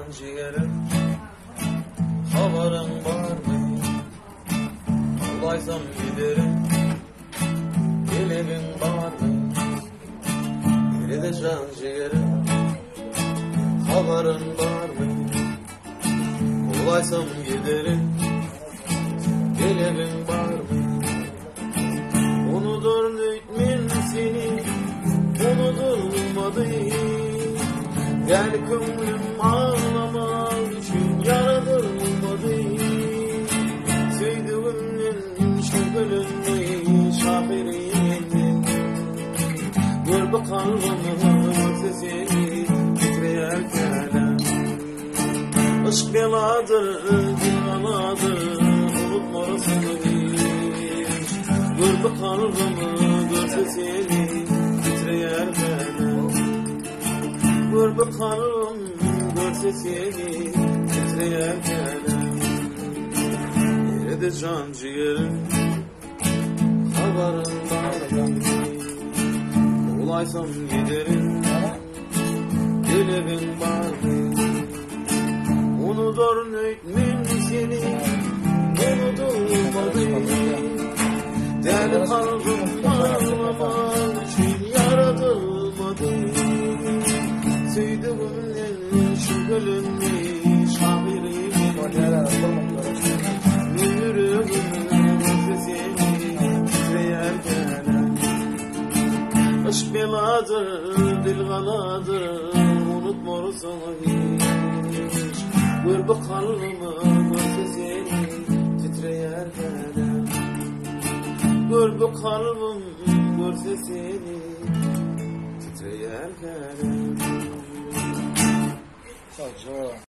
can jigerim Habaryň barmy Olaysam giderim Gelegiň barmy Nerede can jigerim Habaryň barmy Olaysam giderim Gelegiň barmy Unudur men seni Unudulmadı Gel köňlüm ağlamak üçin Yaradılmadı Söýdügimden şübhelenme Şahyrym men Gör bu kalbymy görse seni Titreýär kälem Yşk beladyr, dil galadyr, Unutmarsyň hiç. Gör bu kalbymy, görse seni, Titreýär hälem. Gör bu kalbym, görse seni, Titreýär hälem. Nerede jan jigerim, Habaryň barmy? Bolaýsam giderin. Gelegiň barmy? Unudaryn öýtmen seni, Unudulmady. Däli kalbym aglamak üçin ýaradylmady. Söýdügimden şübhelenme, şahyrym Men ýüregim görse seni, titreýär kälem. Yşk beladyr, dil galadyr, Unutmarsyň hiç. Gör bu kalbymy, görse seni, Titreýär hälem. Gör bu kalbym, görse seni, Titreýär hälem. Sag bol.